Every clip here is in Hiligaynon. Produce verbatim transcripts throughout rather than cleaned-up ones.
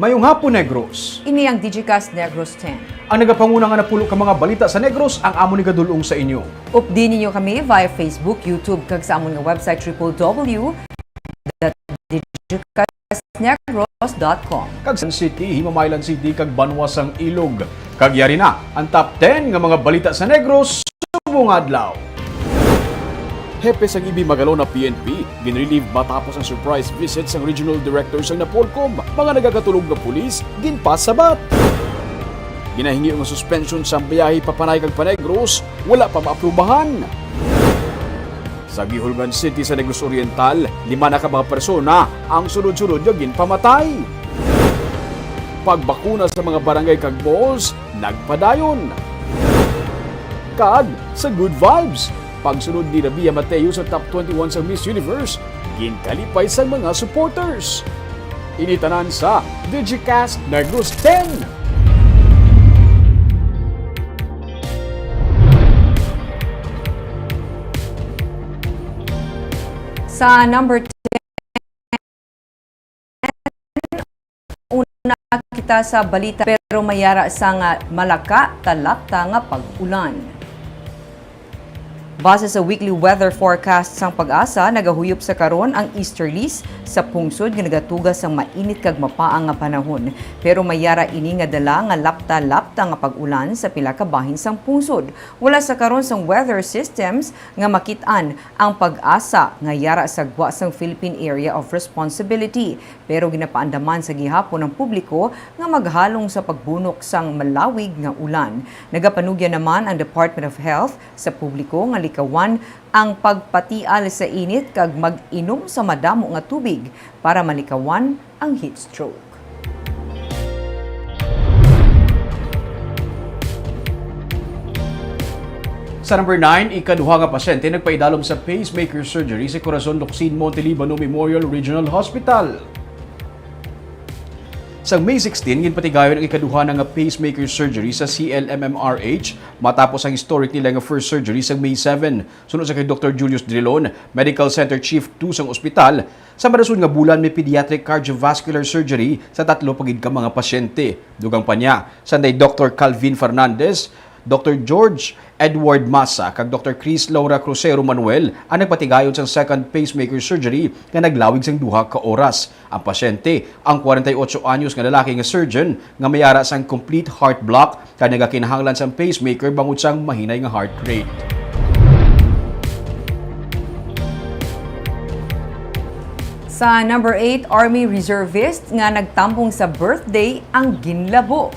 Mayong hapon, Negros. Ini ang Digicast Negros ten. Ang nagapanguna nga napulo ka mga balita sa Negros ang amon igadul-ong sa inyo. Updi ninyo kami via Facebook, YouTube, kag sa amon nga website, triple W dot digicast negros dot com. Kag sa City, Himamaylan City, kag Banwa sang Ilog. Kag yari na ang top ten nga mga balita sa Negros subong adlaw. Hepe sang E B Magalona P N P, ginrelieve matapos ang surprise visit sang Regional Director sang Napolcom. Mga nagakatulog nga pulis, ginpasabat. Ginahingyo nga suspension sang biyahe pa Panay kag pa Negros, wala pa maaprubahan. Sa Guihulngan City sa Negros Oriental, lima na ka mga persona ang sunod-sunod nga ginpamatay. Pagbakuna sa mga barangay kag malls, nagpadayon. Kag sa Good Vibes, pagsulod ni Rabia Mateo sa top twenty-one sa Miss Universe, ginkalipay sang mga supporters. Ini tanan sa Digicast Negros ten. Sa number ten, una kita sa balita, pero may yara sang malaka ta lapta nga pag-ulan. Base sa weekly weather forecast sang PAGASA, nagahuyop sa karon ang easterlies sa pungsod nga nagatuga sang mainit kag mapaang nga panahon. Pero may yara ini nga dala nga lapta-lapta nga pag-ulan sa pila ka bahin sang pungsod. Wala sa karon sang weather systems nga makit-an ang PAGASA nga yara sa gwa sang Philippine Area of Responsibility, pero ginapaandaman sa gihapon ang publiko nga maghalong sa pagbunok sang malawig nga ulan. Nagapanugyan naman ang Department of Health sa publiko nga likawan ang pagpatial sa init kag mag-inom sa madamo nga tubig para malikawan ang heat stroke. Sa number nine, ikaduha nga pasyente nagpaidalom sa pacemaker surgery sa Corazon Locsin Monte Libano Memorial Regional Hospital. Sa May sixteen, ginpatigayon ang ikaduha na nga pacemaker surgery sa C L M M R H matapos ang historic nila nga first surgery sa May seven. Suno sa kay Doktor Julius Drilon, Medical Center Chief two sang ospital, sa marason nga bulan may pediatric cardiovascular surgery sa tatlo pa gid ka mga pasyente. Dugang pa niya, sanday Doktor Calvin Fernandez, Doktor George Edward Masa, kag Doktor Chris Laura Crucero Manuel ang nagpatigayon sang second pacemaker surgery nga naglawig sang duha ka oras. Ang pasyente, ang kwarenta y ocho anyos nga lalaki nga surgeon nga may ara sang complete heart block kag nagakinahanglan sang pacemaker bangod sang mahinay nga heart rate. Sa number eight, Army reservist nga nagtambong sa birthday ang ginlabo.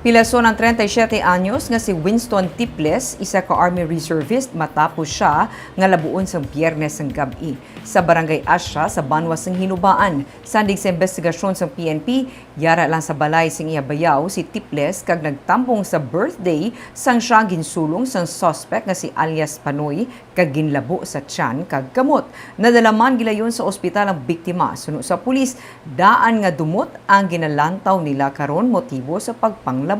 Pilason ang treinta y siete anyos nga si Winston Tiples, isa ka Army reservist, matapos sia nga labuon sang Biyernes sang gab-i sa Barangay Asya sa Banwa sang Hinubaan. Sandig sa imbestigasyon sang P N P, yara lang sa balay sing iya bayaw si Tiples kag nagtambong sa birthday sang sia ginsulong sang suspect nga si alias Panoy kag ginlabo sa tiyan kag kamot. Nadala man gilayon sa ospital ang biktima. Suno sa pulis, daan nga dumot ang ginalantaw nila karon motibo sa pagpanglabo.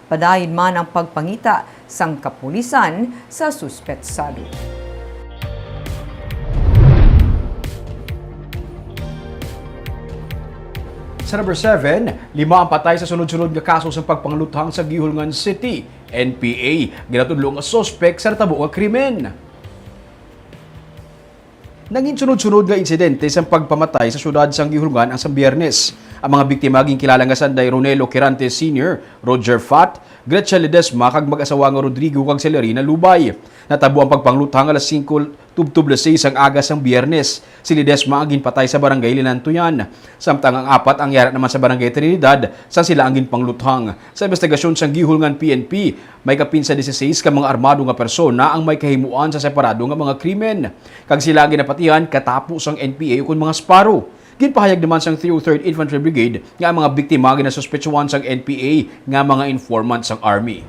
Padayon man ang pagpangita sang kapulisan sa suspetsado. Sa number seven, lima ang patay sa sunod-sunod nga kaso sa pagpangluthang sa Guihulngan City. N P A, ginatudlo nga suspek sa natabo nga krimen. Nangin sunod-sunod nga insidente sang pagpamatay sa siyudad sang Guihulngan ang sang Biyernes. Ang mga biktima ginkilala nga sanday Ronelo Quirante Senior, Roger Fat, Gretchen Ledesma, kag mag-asawa nga Rodrigo kag Celerina Lubay. Natabo ang pagpangluthang alas singko tubtob alas sais sang aga sang Biyernes. Si Ledesma ang ginpatay sa Barangay Linantuyan, samtang ang apat ang yara naman sa Barangay Trinidad, sa sila ang ginpangluthang. Sa imbestigasyon sang Guihulngan P N P, may kapin sa dieciséis ka mga armado nga persona ang may kahimuan sa separado nga mga krimen, kag sila ang ginapatihan katapo sang N P A ukon mga Sparrow. Ginpahayag naman sang three oh third Infantry Brigade nga ang mga biktima ginasuspetsuhan sang N P A nga mga informant sang Army.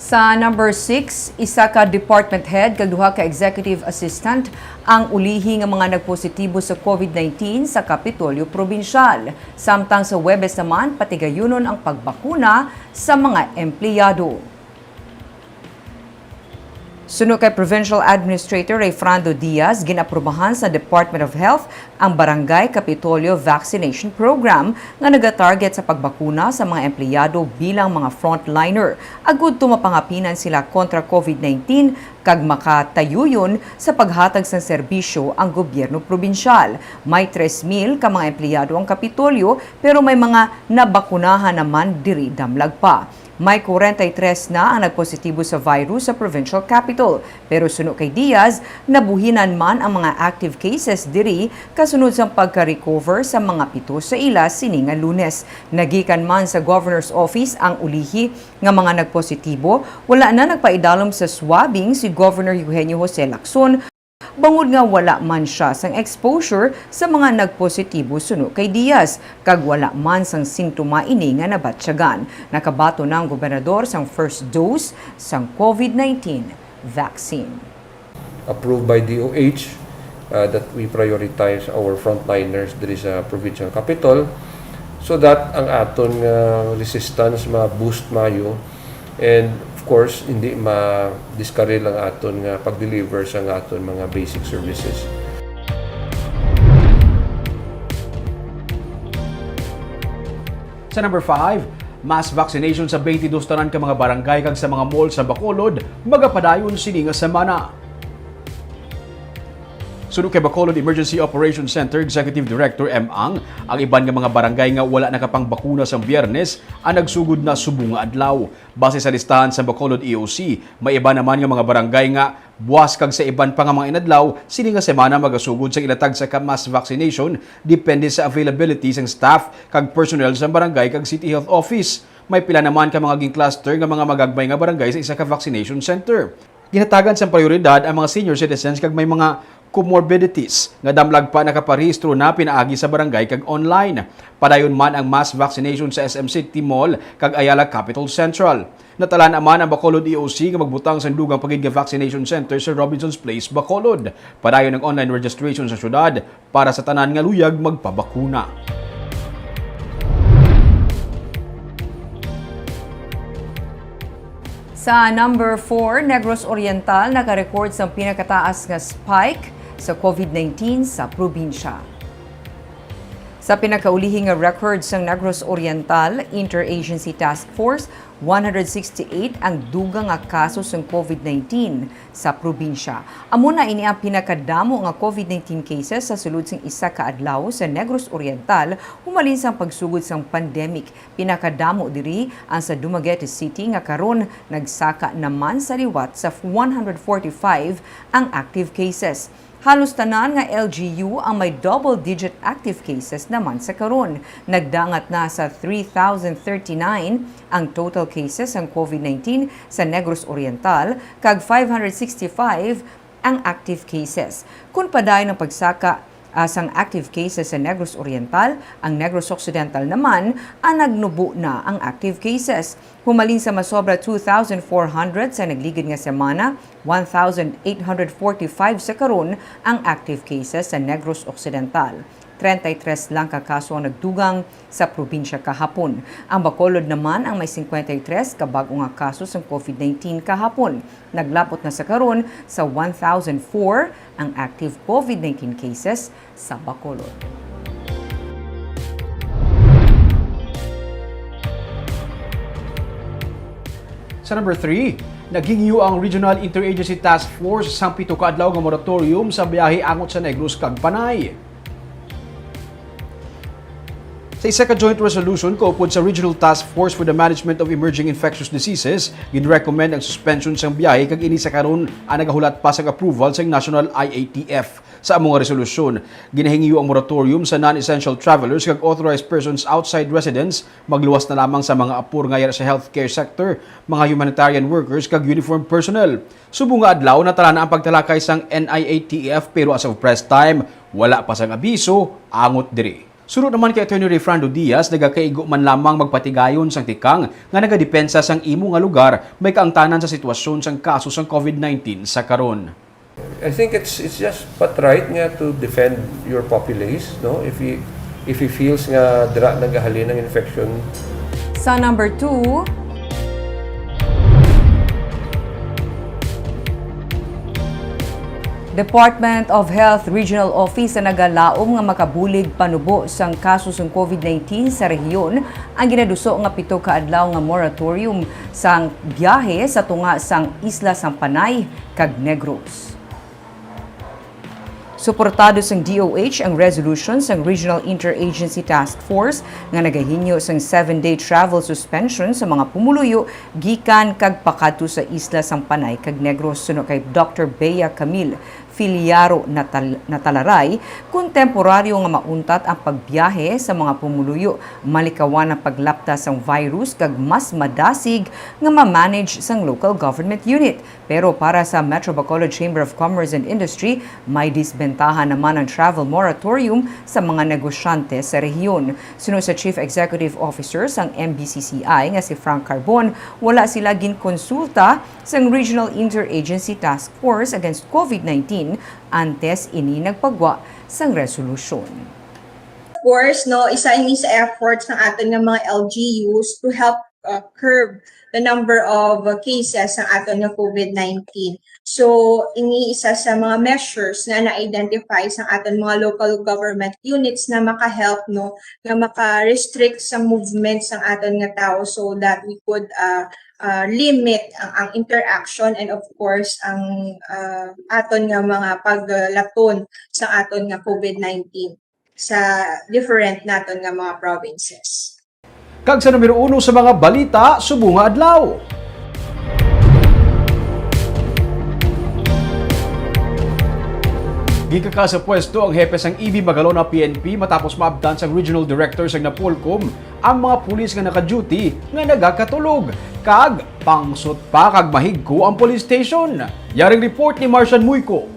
Sa number six, isa ka department head kag duha ka executive assistant ang ulihi nga mga nagpositibo sa COVID nineteen sa Kapitolyo Probinsyal. Samtang sa Huwebes naman, patigayunon ang pagbakuna sa mga empleyado. Suno kay Provincial Administrator Rayfrando Diaz, ginaprubahan sa Department of Health ang Barangay Kapitolyo Vaccination Program nga nagatarget sa pagbakuna sa mga empleyado bilang mga frontliner, agud to mapangapinan sila kontra covid nineteen kag makatayuyon sa paghatag sang serbisyo ang gobyerno probinsyal. May tres mil ka mga empleyado ang Kapitolyo, pero may mga nabakunahan naman diri damlag pa. May kwarenta y tres na ang nagpositibo sa virus sa provincial capital, pero suno kay Diaz, nabuhinan man ang mga active cases diri kasunod sang pagka-recover sa mga pito sa ila sini nga Lunes. Nagikan man sa Governor's Office ang ulihi nga mga nagpositibo, wala na nagpaidalom sa swabbing si Governor Eugenio Jose Lacson, bangod nga wala man siya sang exposure sa mga nagpositibo suno kay Diaz, kag wala man sang sintoma ini nga nabatyagan. Nakabaton na ang gobernador sang first dose sang covid nineteen vaccine. Approved by D O H, uh, that we prioritize our frontliners diri sa provincial capital so that ang aton nga resistance ma-boost mayo, and of course, hindi ma-discarril ang aton nga pag-deliver sa nga aton mga basic services. Sa number five, mass vaccination sa twenty-dos tanan ka mga barangay kag sa mga mall sa Bacolod magapadayon sini nga semana. Suno kay Bacolod Emergency Operations Center Executive Director M. Ang, ang iban nga mga barangay nga wala nakapangbakuna sang Biyernes ang nagsugod na subong nga adlaw. Base sa listahan sa Bacolod E O C, may iban naman nga mga barangay nga buas kag sa iban pa nga mga inadlaw sini nga semana magasugod sang ila tagsa ka mass vaccination, depende sa availability sang staff kag personnel sa barangay kag city health office. May pila naman ka mga gin-cluster nga mga magagmay nga barangay sa isa ka vaccination center. Ginhatagan sang prioridad ang mga senior citizens kag may mga comorbidities nga damlag pa nakaparehistro na pinaagi sa barangay kag online. Padayon man ang mass vaccination sa S M City Mall kag Ayala Capital Central. Natalaan man ang Bacolod E O C nga magbutang sang dugang pa gid nga vaccination center sa Robinsons Place, Bacolod. Padayon ang online registration sa syudad para sa tanan nga luyag magpabakuna. Sa number four, Negros Oriental naka-record sang pinakataas nga spike sa covid nineteen sa probinsya. Sa pinakaulihi nga record sang Negros Oriental Interagency Task Force, one hundred sixty-eight ang dugang nga kaso sang covid nineteen sa probinsya. Amo na ini ang pinakadamo nga covid nineteen cases sa sulod sing isa ka adlaw sa Negros Oriental humalin sang pagsugod sang pandemic. Pinakadamo diri ang sa Dumaguete City nga karon nagsaka naman sa liwat sa one hundred forty-five ang active cases. Halos tanan nga L G U ang may double-digit active cases naman sa karon. Nagdangat na sa three thousand thirty-nine ang total cases sang covid nineteen sa Negros Oriental, kag five hundred sixty-five ang active cases. Kon padayon ang pagsaka, ah, sang active cases sa Negros Oriental, ang Negros Occidental naman ang nagnubo na ang active cases. Humalin sa masobra two thousand four hundred sa nagligid nga semana, one thousand eight hundred forty-five sa karon ang active cases sa Negros Occidental. Treinta y tres lang ka kaso ang nagdugang sa probinsya kahapon. Ang Bacolod naman ang may cincuenta y tres ka bag-o nga kaso sang covid nineteen kahapon. Naglapot na sa karon sa one thousand four ang active covid nineteen cases sa Bacolod. Sa number three, naghingyo ang Regional Interagency Task Force sang pito ka adlaw nga moratorium sa biyahe angot sa Negros kag Panay. Sa isa ka joint resolution kaupod sa Regional Task Force for the Management of Emerging Infectious Diseases, ginrecommend ang suspension sang biyahe kag ini sa karon ang nagahulat pa sang approval sang National I A T F. Sa amo nga resolusyon, ginahingyo ang moratorium sa non-essential travelers kag authorized persons outside residence, magluwas na lamang sa mga apor nga yara sa healthcare sector, mga humanitarian workers kag uniformed personnel. Subong nga adlaw, natala na ang pagtalakay sang N I A T F, pero as of press time, wala pa sang abiso angot diri. Suno naman kay Attorney Rayfrando Diaz, nagakaigo man lamang magpatigayon sang tikang nga nagadepensa sang imo nga lugar may kaangtanan sa sitwasyon sang kaso sang covid nineteen sa karon. I think it's it's just but right nga to defend your populace, no? If he if he feels nga dira nagahalin ang infection. Sa number two, Department of Health Regional Office ang nagalaom nga makabulig panubo sang kaso sang COVID nineteen sa rehiyon ang ginaduso nga pito ka adlaw nga moratorium sang biyahe sa tunga sang Isla sang Panay kag Negros. Suportado sang D O H ang resolution sang Regional Interagency Task Force nga nagahinyo sang seven-day travel suspension sa mga pumuluyo gikan kag pakadto sa Isla sang Panay kag Negros. Suno kay Doctor Bea Camille Filiaro Natal-, Natalaray, kung temporaryo nga mauntat ang pagbiyahe sa mga pumuluyo, malikawan ang paglapta sang virus kag mas madasig nga ma-manage sang local government unit. Pero para sa Metro Bacolod Chamber of Commerce and Industry, may disbentaha naman ang travel moratorium sa mga negosyante sa rehiyon. Suno sa Chief Executive Officer sang M B C C I nga si Frank Carbon, wala sila ginkonsulta sang Regional Interagency Task Force Against COVID nineteen antes ini nagpagwa sang resolusyon. Of course, no, isa ini sa efforts ng aton nga mga L G Us to help uh, curb the number of uh, cases sa aton nga COVID nineteen. So, ini isa sa mga measures na na-identify sa aton mga local government units na maka-help, no, nga maka-restrict sa movement sa aton nga tao so that we could uh, uh, limit ang, ang interaction and of course ang uh, aton nga mga paglaton sa aton nga COVID nineteen sa different naton nga mga provinces. Kag sa numero uno sa mga balita subong nga adlaw. Ginkaka sa pwesto ang hepe sang E B Magalona P N P matapos maabtan sang Regional Director sang Napolcom ang mga pulis nga naka-duty nga nagakatulog, kag pangsot pa kag mahigko ang police station. Yaring report ni Marcian Muyko.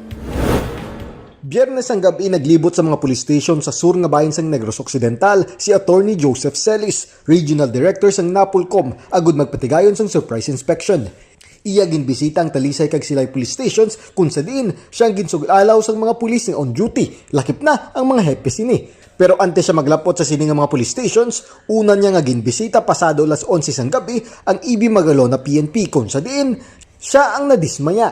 Biyernes sang gab-i naglibot sa mga police station sa sur nga bahin sang Negros Occidental si Attorney Joseph Celis, Regional Director sang Napolcom, agud magpatigayon sang surprise inspection. Iya ginbisita ang Talisay kag Silay Police Stations, kun sa diin siya ang ginsugalaw sang mga pulis nga on duty, lakip na ang mga hepe sini. Pero antes siya maglapot sa sini nga mga police stations, una niya nga ginbisita pasado alas onse sang gab-i ang E B Magalona P N P, kun sa diin siya ang nadismaya.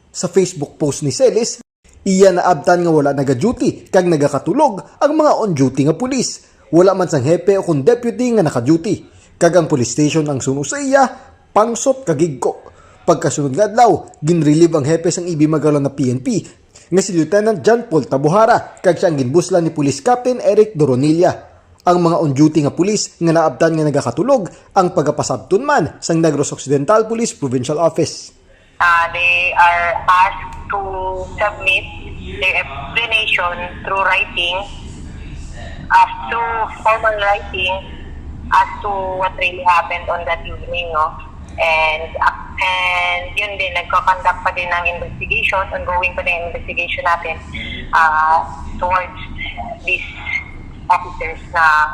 Sa Facebook post ni Celis, iya naabtan nga wala naga-duty kag nagakatulog ang mga on-duty nga pulis. Wala man sang hepe o kon deputy nga naka-duty, kag ang police station ang suno sa iya, pangsot kag higko. Pagkasunod nga adlaw, ginrelieve ang hepe sang E B Magalona P N P nga si Lieutenant John Paul Tabuhara, kag siya ang ginbuslan ni Police Captain Eric Doronilla. Ang mga on-duty nga pulis nga naabtan nga nagakatulog ang pagapasabton man sang Negros Occidental Police Provincial Office. Uh, they are asked to submit their explanation through writing, as through formal writing, as to what really happened on that evening, no? And uh, and yun din, nagko-conduct pa din ng investigation, ongoing pa din ang investigation natin uh, towards these officers na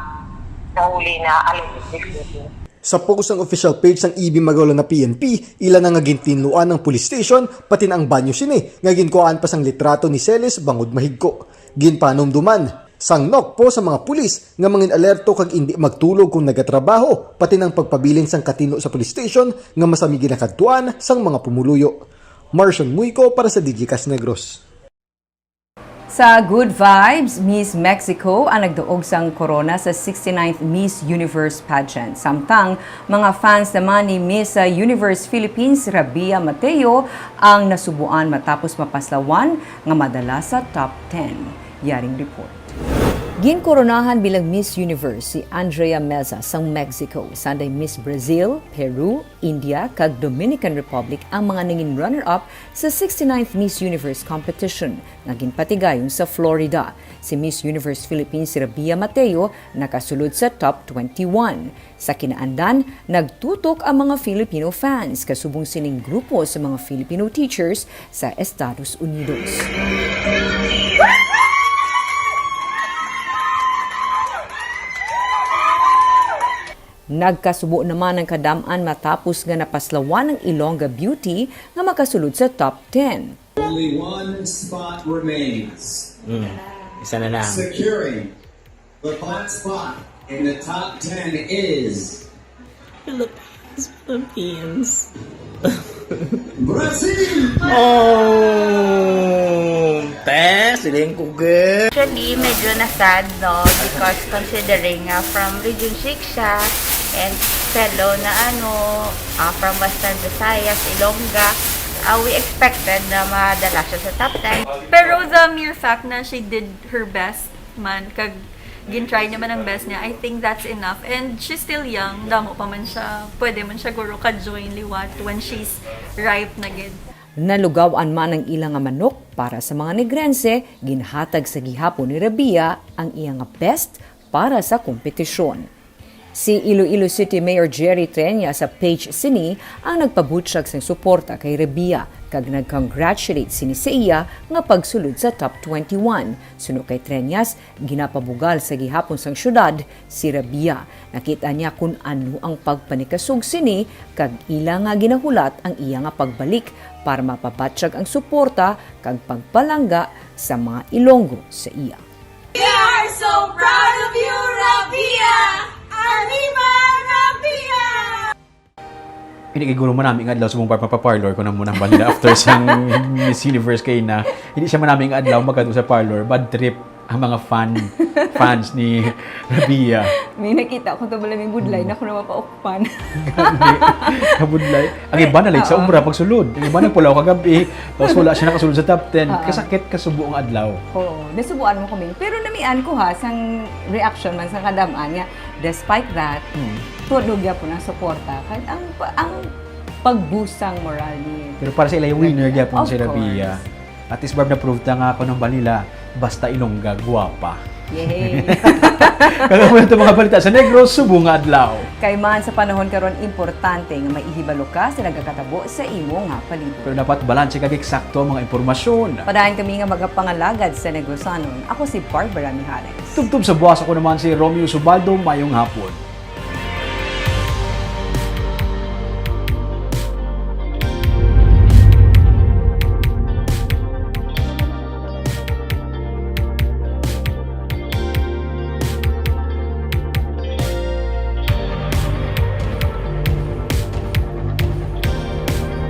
nahuli na allegedly guilty. Sa post sang official page sang E B Magalona P N P, ila na nga gintinluan ang police station, pati na ang banyo sini nga ginkuhaan pa sang litrato ni Celis bangod mahigko. Ginpanumduman sang NOCPO sa mga pulis nga mangin-alerto kag indi magtulog kon nagatrabaho, pati nang pagpabilin sang katinlo sa police station nga masami ginakadtuan sang mga pumuluyo. Marcian Muyko para sa Digicast Negros. Sa Good Vibes, Miss Mexico ang nagduog sang korona sa sixty-ninth Miss Universe pageant. Samtang mga fans naman ni Miss Universe Philippines, Rabia Mateo, ang nasubuan matapos mapaslawan nga madala sa top ten. Yaring report. Ginkoronahan bilang Miss Universe si Andrea Meza sang Mexico, sanday Miss Brazil, Peru, India, kag Dominican Republic ang mga nangin runner-up sa sixty-ninth Miss Universe competition nga ginpatigayon sa Florida. Si Miss Universe Philippines Rabia Mateo nakasulod sa top twenty-one. Sa kinaandan, nagtutok ang mga Filipino fans kasubong sining grupo sa mga Filipino teachers sa Estados Unidos. Nagkasubo naman ang kadam-an matapos nga napaslawan ang Ilongga Beauty nga makasulod sa top ten. Only one spot remains. Mm. Isa na lang. Securing the top spot in the top ten is Philippines, Philippines. Brazil! Oh, te, siling ko, ge. Actually, medyo na-sad, no? Because considering nga from Region six siya and fellow na ano, ah, from Western Visayas, Ilongga, ah, we expected na madala siya sa top ten. Pero the mere fact na she did her best man, kag gin-try naman ang best niya, I think that's enough. And she's still young, damo pa man siya, pwede man siya guro ka-join liwat when she's ripe na gid. Nalugawan man ang ila nga manok para sa mga Negrense, ginhatag sa gihapon ni Rabia ang iya nga best para sa kompetisyon. Si Iloilo City Mayor Jerry Treñas sa page sini ang nagpabutyag sang suporta kay Rabia kag nag-congratulate sini sa iya nga pagsulod sa top twenty-one. Suno kay Treñas, ginapabugal sa gihapon sang syudad si Rabia. Nakita niya kun ano ang pagpanikasog sini kag ila nga ginahulat ang iya nga pagbalik para mapabatyag ang suporta kag pagpalangga sa mga Ilonggo sa iya. We are so proud of you, Rabia! Arriba, Rabia! Hindi kay guro manami nga adlaw sa mong par- paparlor ko na muna banda after sang Miss Universe kay na hindi siya manami nga adlaw magkadto sa parlor, bad trip ang mga fan fans ni Rabia. May nakita ko to bala may budlay na ko na mapaukpan. Kabudlay. Ang iba na late sa Oo. umra pagsulod. Ang iba nagpulaw kagabi, tapos wala siya nakasulod sa top ten. Oo. Kasakit kasubo ang adlaw. Oo, nasubuan mo kami. Pero namian ko ha, sang reaction man sa kadam-an nga, despite that, Hmm. tuod gyapon ang suporta. Kag ang, ang pagbusang moral ni Pero para sa ila yung winner gyapon Of si Rabia. course. At least, Barb, na-prove ta nga ako ng Manila, basta Ilongga, guwapa. Yay! Kaya mo ito mga balita sa Negros, subong nga adlaw. Kay man sa panahon karon, importante nga maihibalo ka sa nagakatabo sa imo nga palibot. Pero dapat balanse kag eksakto ang mga impormasyon. Padayon kami nga magapangalagad sa Negrosanon. Ako si Barbara Mijares. Tubtob sa buwas, ako naman si Romeo Subaldo. Mayong hapon.